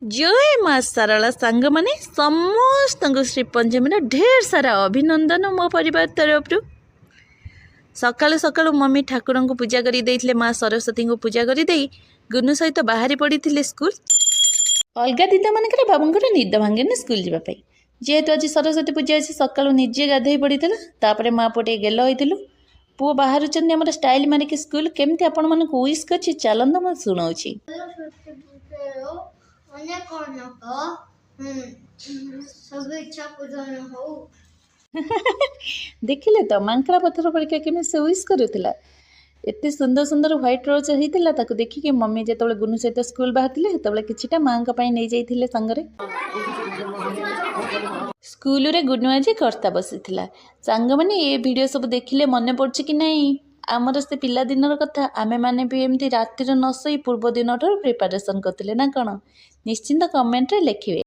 ଜୟ ମା ଶାରଳା। ସାଙ୍ଗମାନେ, ସମସ୍ତଙ୍କୁ ଶ୍ରୀ ପଞ୍ଚମୀର ଢେର ସାରା ଅଭିନନ୍ଦନ ମୋ ପରିବାର ତରଫରୁ। ସକାଳୁ ସକାଳୁ ମମି ଠାକୁରଙ୍କୁ ପୂଜା କରି ଦେଇଥିଲେ। ମା ସରସ୍ୱତୀଙ୍କୁ ପୂଜା କରିଦେଇ ଗୁନୁ ସହିତ ବାହାରି ପଡ଼ିଥିଲେ ସ୍କୁଲ। ଅଲଗା ଦିନମାନଙ୍କରେ ବାବୁଙ୍କର ନିଦ ଭାଙ୍ଗେନି ସ୍କୁଲ ଯିବା ପାଇଁ। ଯେହେତୁ ଆଜି ସରସ୍ୱତୀ ପୂଜା ଅଛି, ସକାଳୁ ନିଜେ ଗାଧୋଇ ପଡ଼ିଥିଲା। ତାପରେ ମା ପୁଅ ଟିକେ ଗେଲ ହୋଇଥିଲୁ। ପୁଅ ବାହାରୁଛନ୍ତି ଆମର ଷ୍ଟାଇଲ୍ ମାରିକି ସ୍କୁଲ। କେମିତି ଆପଣମାନଙ୍କୁ ୱିଶ୍ କରିଛି, ଚାଲନ୍ତୁ ମୁଁ ଶୁଣାଉଛି। ସରସ୍ୱତୀ ପୂଜାର ଅନେକ ଅନେକ ଶୁଭେଚ୍ଛା ପୂରଣ ହଉ। ଦେଖିଲେ ତ, ମାଙ୍କଡ଼ା ପଥର ପରିକା କେମିତି ସେ ୱିଶ୍ କରୁଥିଲା। ଏତେ ସୁନ୍ଦର ସୁନ୍ଦର ହ୍ୱାଇଟ୍ ରୋଜ୍ ହେଇଥିଲା। ତାକୁ ଦେଖିକି ମମି ଯେତେବେଳେ ଗୁନୁ ସହିତ ସ୍କୁଲ ବାହାରିଥିଲେ, ସେତେବେଳେ କିଛିଟା ମାଆଙ୍କ ପାଇଁ ନେଇଯାଇଥିଲେ ସାଙ୍ଗରେ। ସ୍କୁଲରେ ଗୁନୁ ଆଜି କର୍ତ୍ତା ବସିଥିଲା। ସାଙ୍ଗମାନେ, ଏ ଭିଡ଼ିଓ ସବୁ ଦେଖିଲେ ମନେ ପଡ଼ୁଛି କି ନାହିଁ ଆମର ସେ ପିଲାଦିନର କଥା? ଆମେମାନେ ବି ଏମିତି ରାତିରେ ନ ଶୋଇ ପୂର୍ବ ଦିନଠାରୁ ପ୍ରିପାରେସନ୍ କରୁଥିଲେ ନା କ'ଣ? ନିଶ୍ଚିନ୍ତ କମେଣ୍ଟରେ ଲେଖିବେ।